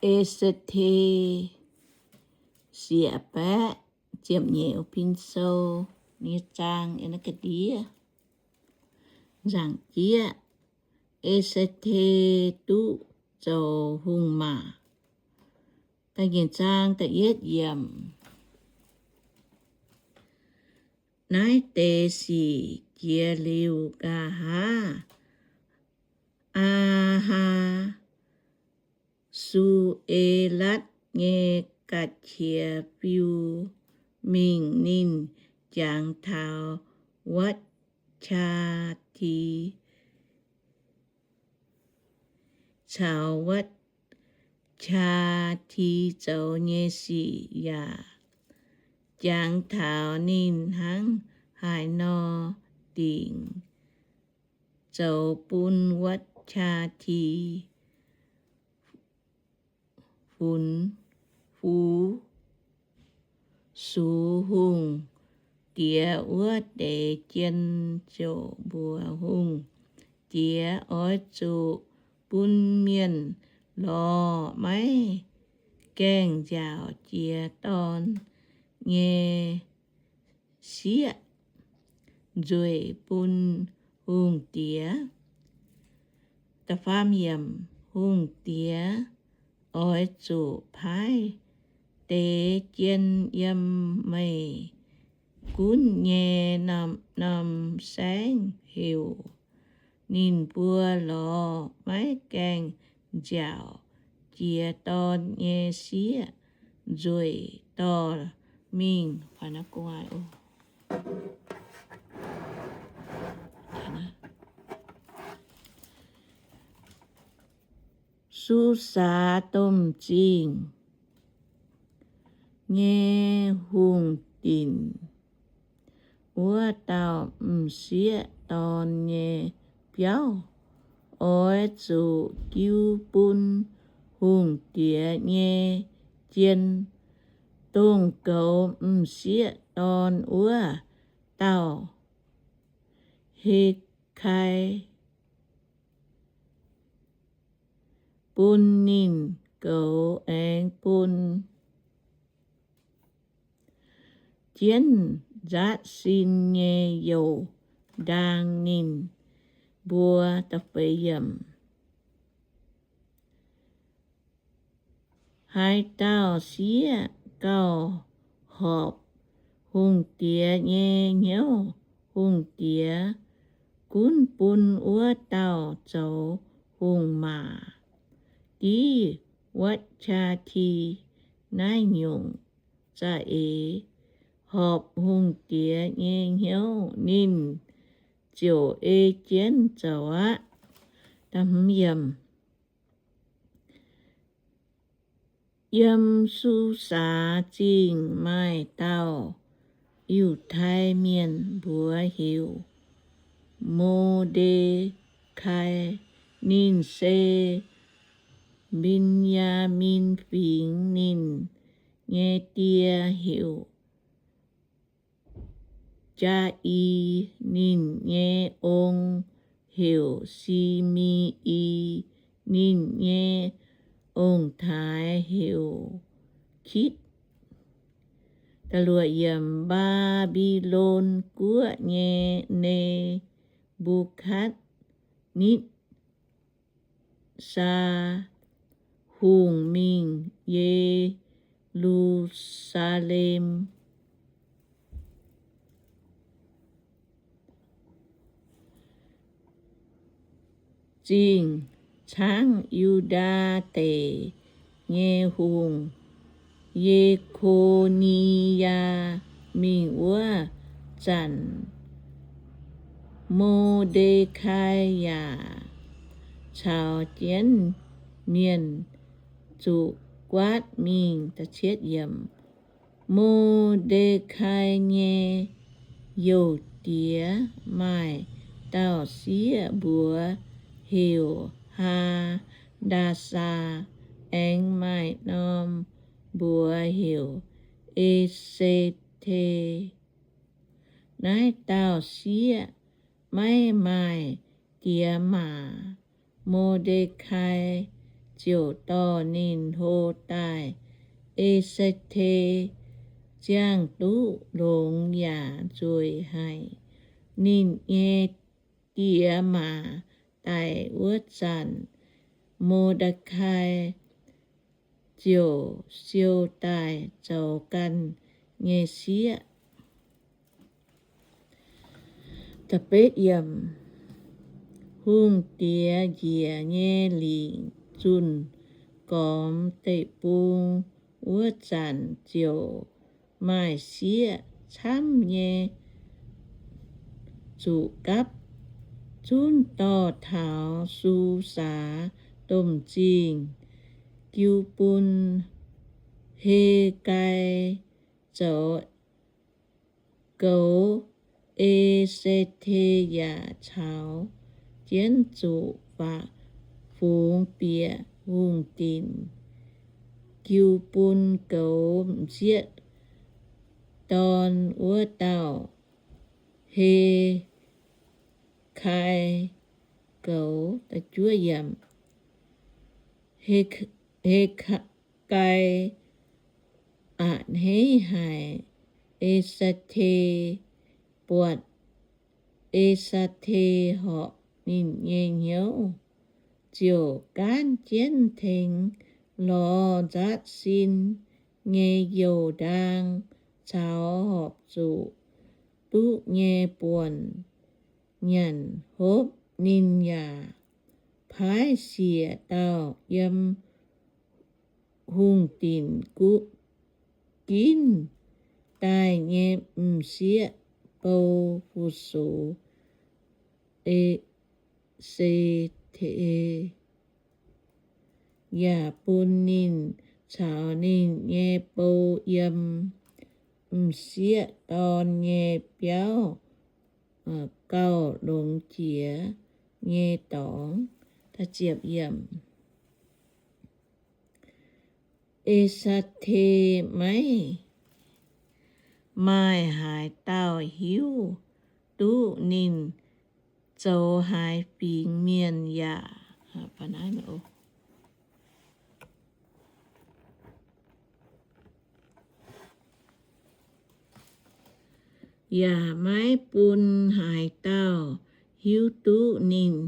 E^se^te siec baeqv ziepc nyeic pin sou nyei zaang yiem naaiv ga'ndiev. Nzaangc jieqv, E^se^te duqv zoux hungh maac. Da'nyeic zaang da'yietv yiemc. Naaiv deix sic jiex liuz nqa'haav, Aa^haa^su^e^latv nyei ga'qiex fiu mingh. Ninh jangx taux Watv^qaa^ti, caux Watv^qaa^ti zoux nyei sic, yaac jangx taux ninh hnangv haaix nor dingc zoux bun Watv^qaa^ti funx fu. Sux hungh diex wuov deix jien ziouc mbuox hungh diex, Oix zuqc bun mienh lorz maiv gaengh nziaauc jiex dorn nyei sieqv nzueic bun hungh diex. Hungh diex oix zuqc paaiv deix jien yiem meih gunv nyei norm-norm saengv heuc ninh mbuo lorz maiv gaengh nziaauc jiex dorn nyei sieqv nzueic dorh mingh. Susaax Domh Zingh nyei hungh dinc wuov dauh m'sieqv dorn nyei biauv, oix zuqc jiu bun hungh diex nyei jien. Dongh goux m'sieqv dorn wuov dauh, Hekai, bun ninh goux, aengx bun jienv nzaatv sin nyei youh ndaang ninh mbuo. Haaix dauh sieqv gauh horpc hungh diex nyei hnyouv, hungh diex gunv bun wuov dauh zoux hungh maac. Div Watv^qaa^ti naaiv nyungc za'eix horpc hungh diex nyei hnyouv, ninh ziouc ei jienv zoux aqv. Yiem Susaax Zingh maaih dauh Yiutai Mienh, mbuox heuc Mo^nde^kai. Ninh se Mben^yaa^min Fingx. Ninh nyei die heuc Jaa^i. Ninh nyei ong heuc Si^mi^i. Ninh nyei ong-taaix heuc Kitv. Mbaa^mbi^lon guoqv nyei Ne^mbu^katv nitv saa hungh mingh Ye^lu^saa^lem Zingh caangv Yu^ndaa Deic nyei hungh, Ye^ko^ni^yaa, mingh wuov zanc, Mo^nde^kai yaac caux jienv mienh zuqc guaatv mingh. Mo^nde^kai nyei youh diex maaih dauh sieqv mbuox heuc Haa^ndaa^saa, aengx maaih norm mbuox heuc E^se^te. Naaiv dauh sieqv maiv maaih diex maac. Mo^nde^kai ziouc dorh ninh hlo daaih. E^se^te ziangh duqv longx yaac nzueic haic. Ninh nyei diex maac daic wuov zanc, Mo^nde^kai ziouc siou daaih zoux ganh nyei sieqv. Hungh diex njiec nyei lingc zunh gormx deic-bung wuov zanc ziouc maaih sieqv camv nyei zuqc gapv zunv dorh taux Susaax Domh Zingh jiu bun Hegai zoux goux. E^se^te yaac caux jienv zuqc fungx bieqc hungh dinc jiu bun goux m'sieqv dorn wuov dauh Hekai goux. Hekai a'hneiv haic E^se^te. Buatc E^se^te horpc ninh nyei hnyouv, ziouc gaanv jienv tengx lorz nzaatv sin nyei youh ndaang caux horpc zuqc duqv nyei buonc nyanc hopv. Ninh yaac paaiv siec dauh yiem hungh dinc ginv daaih nyei m'sieqv bou fu-sux E^se^te, yaac bun ninh caux ninh nyei bou yiem m'sieqv dorn nyei biauv gauh longx jiex nyei dorngx. E^se^te maiv maaih haaix dauh hiuv duqv ninh zoux haaix fingx mienh yaac yaac maiv bun haaix dauh hiuv duqv ninh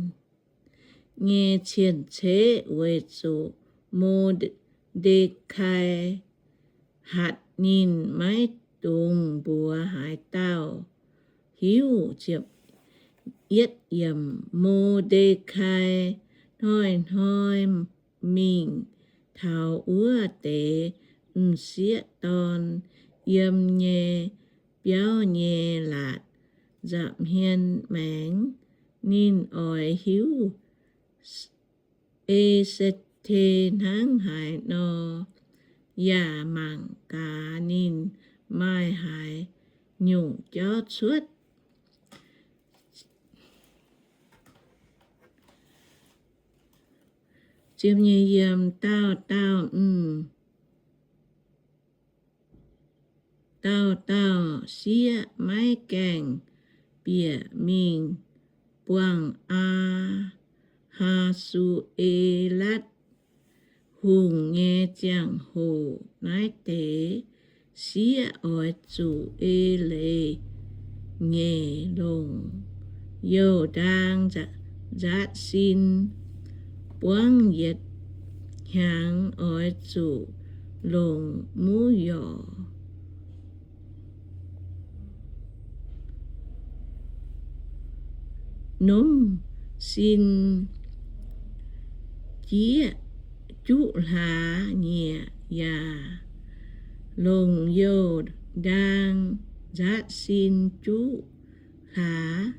nyei cien-ceqv, weic zuqc Mo^nde^kai hatc ninh maiv dungx mbuox haaix dauh hiuv. Mo^nde^kai hnoi-hnoi mingh taux wuov deix m'sieqv dorn yiem nyei biauv nyei laatc nza'hmien maengx. Ninh oix hiuv E^se^te hnangv haaix nor, yaac mangc gaax ninh maaih haaix nyungc jauv cuotv. Dauh dauh, dauh dauh sieqv maiv gaengh bieqc mingh buangh Aa^haa^su^e^latv Hungh nyei ziangh hoc. Naaiv deix sieqv oix zuqc eix leiz nyeic longc youh ndaang nzaatv sin buangv yietc hnyangx. Oix zuqc longc muv yorc nomv sin jieqv juqv hlaax nyieqc, yaac longc youh ndaang nzaatv sin juqv hlaax.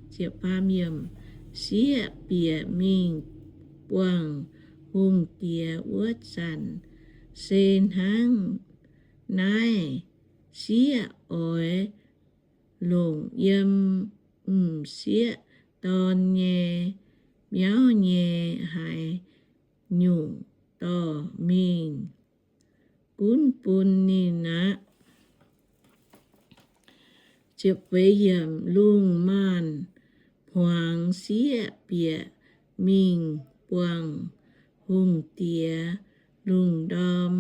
Sieqv bieqc mingh buangh hungh diex wuov zanc, se hnangv naaiv. Sieqv oix longc yiem m'sieqv dorn nyei biauv nyei haaix nyungc dorh mingh gunv bun ninh aqv. Lungh maanz-hmuangx sieqv bieqc mingh buangh hungh diex lungh ndorm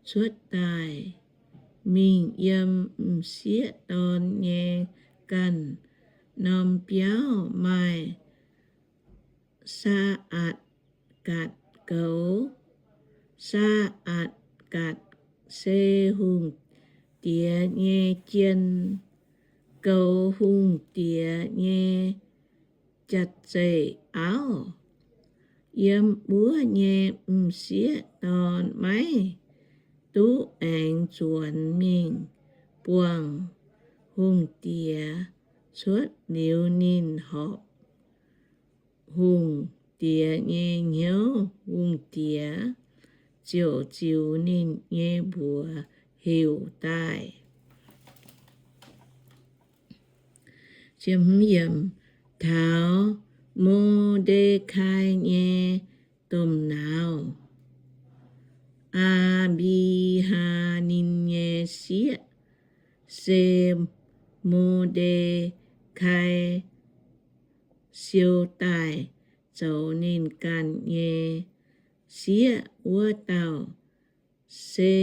cuotv daaih, mingh yiem m'sieqv dorn nyei ganh norm biauv maaih Saa^atc^gatc goux. Saa^atc^gatc se hungh diex nyei jien, goux hungh diex nyei jaav-zeih auv. Yiem wuov nyei m'sieqv dorn maiv duqv aengx nzuonx mingh buangh hungh diex cuotv liuz, ninh horpc hungh diex nyei hnyouv. Hungh diex ziouc ziux ninh nyei mbuox heuc daaih. Taux Mo^nde^kai nyei domh nauz, Aa^mbi^haa, ninh nyei sieqv, se Mo^nde^kai siou daaih zoux ninh ganh nyei sieqv wuov dauh. Se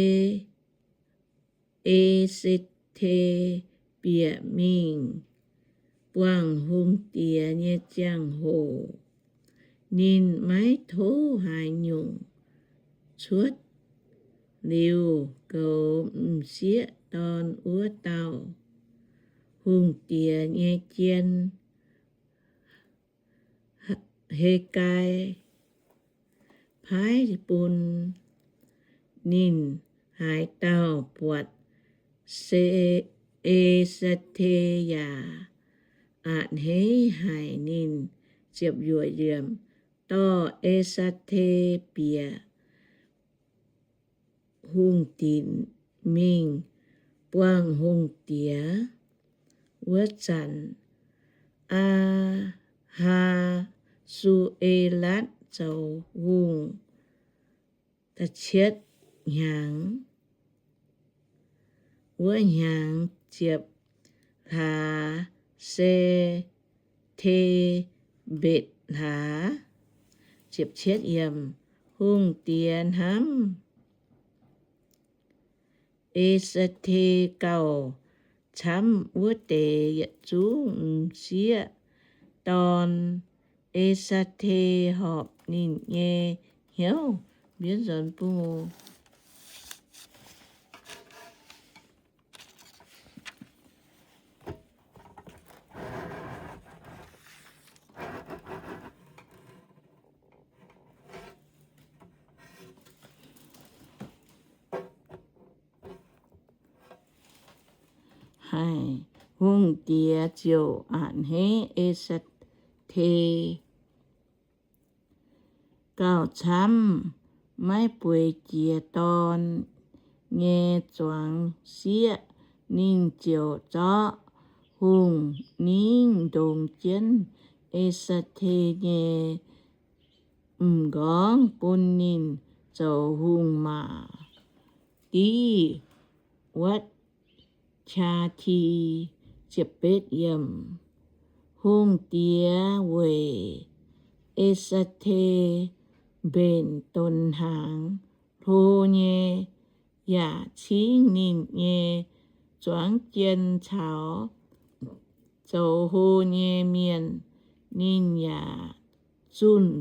E^se^te bieqc mingh buangh hungh diex nyei ziangh hoc, ninh maiv tov haaix nyungc cuotv liuz goux m'sieqv dorn wuov dauh hungh diex nyei jien. Hegai paaiv bun ninh haaix dauh buatc E^se^te yaac a'hneiv haic ninh. Ziepc yuoqc yiemc, dorh E^se^te bieqc hungh dinc mingh buangh hungh diex. Wuov zanc Aa^haa^su^e^latv zoux hungh da'cietv hnyangx. Wuov hnyangx ziepc hlaax se Te^mbetc hlaax. Hungh diex hnamv E^se^te gauh camv wuov deix yietc zungv m'sieqv dorn. E^se^te horpc ninh nyei hnyouv. Mbienv nzuonx bung haic. Hungh diex ziouc a'hneiv E^se^te gauh camv, maiv bueix jiex dorn nyei zuangx sieqv. Ninh ziouc zorqv hungh ningv ndongx jienv E^se^te nyei m'nqorngv bun ninh zoux hungh maac div Vatv^qaa^ti. Hungh diex weic E^se^te mbenc donx hnaangx hlo nyei, yaac cingv ninh nyei zuangx jien caux zoux hlo nyei mienh. Ninh yaac zunh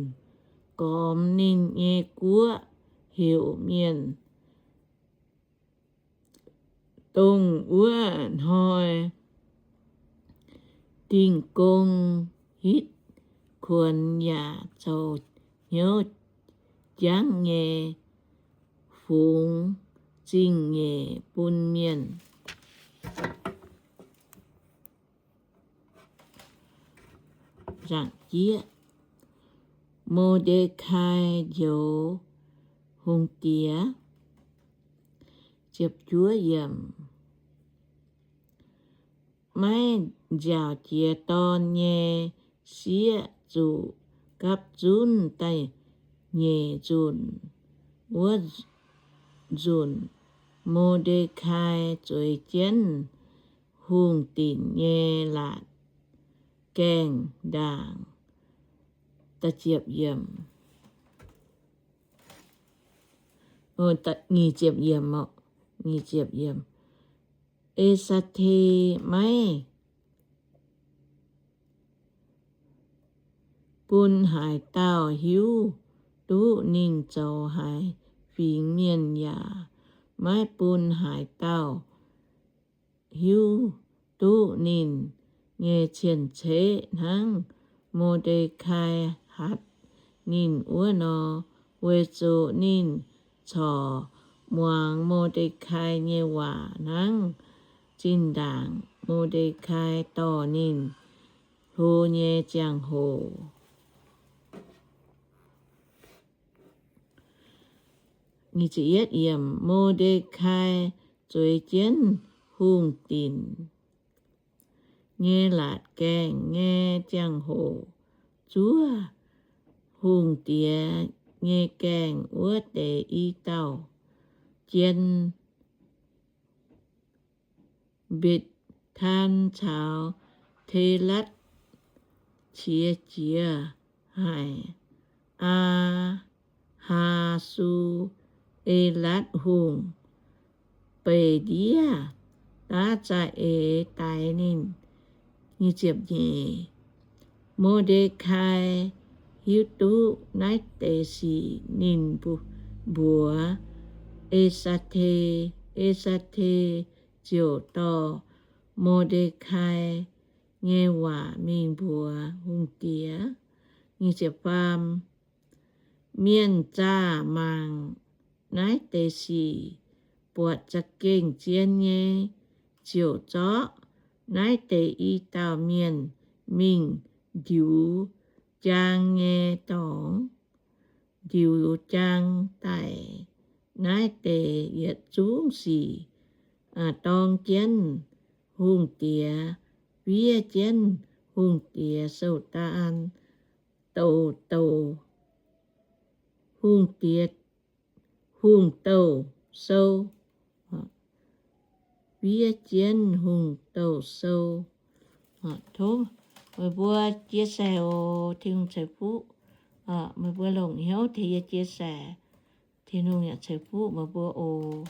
gormx ninh nyei guoqv heuc mienh dongh wuov hnoi dingh gong hitv kuonx yaac zoux hnyouv jangv nyei fungx zingh nyeic bun mienh. Mo^nde^kai Njoux Hungh Diex. Maiv nziaauc jiex dorn nyei sieqv zuqc gapv zunv da'nyeic nzunc. Wuov nzunc Mo^nde^kai zueiz jienv hungh dinc nyei laatc gaengh ndaangc. nyic ziepc yiemc, nyic ziepc yiemc, E^saa^te maiv bun haaix dauh hiuv duqv ninh zoux haaix fingx mienh, yaac maiv bun haaix dauh hiuv duqv ninh nyei cien-ceqv hnangv Mo^nde^kai hatc ninh wuov nor, weic zuqc ninh corc muangx Mo^nde^kai nyei waac hnangv zinh ndaangc Mo^nde^kai dorh ninh hlo nyei ziangh hoc. Mo^nde^kai zueiz jienv hungh dinc nyei laatc gaengh nyei ziangh hoc, zuov hungh diex nyei gaengh wuov deix i dauh jien, Mbetc^taan caux Telatv, qiex jiez haic Aa^haa^su^e^latv Hungh, beic ndiev daav za'eix daix ninh. Mo^nde^kai hiuv duqv naaiv deix sic, ninh mbuox E^saa^te. E^saa^te ziouc dorh Mo^nde^kai nyei waac mingh mbuox hungh diex. Mienh zaah mangc naaiv deix sic, buatc za'gengh zien nyei, ziouc zorqv naaiv deix i dauh mienh mingh ndiux jaang nyei dorngx. Ndiux jaang daic naaiv deix yietc zungv sic, dorng jienv hungh diex, fiev jienv hungh diex sou-daan, douc douc hungh diex, hungh douc sou, fiev jienv hungh douc sou. Tov meih mbuo chia sẻ oc. Tin-Hungh ceix fuqv. Meih mbuo longc hnyouv tengx yie chia sẻ, Tin-Hungh yaac ceix fuqv meih mbuo oc.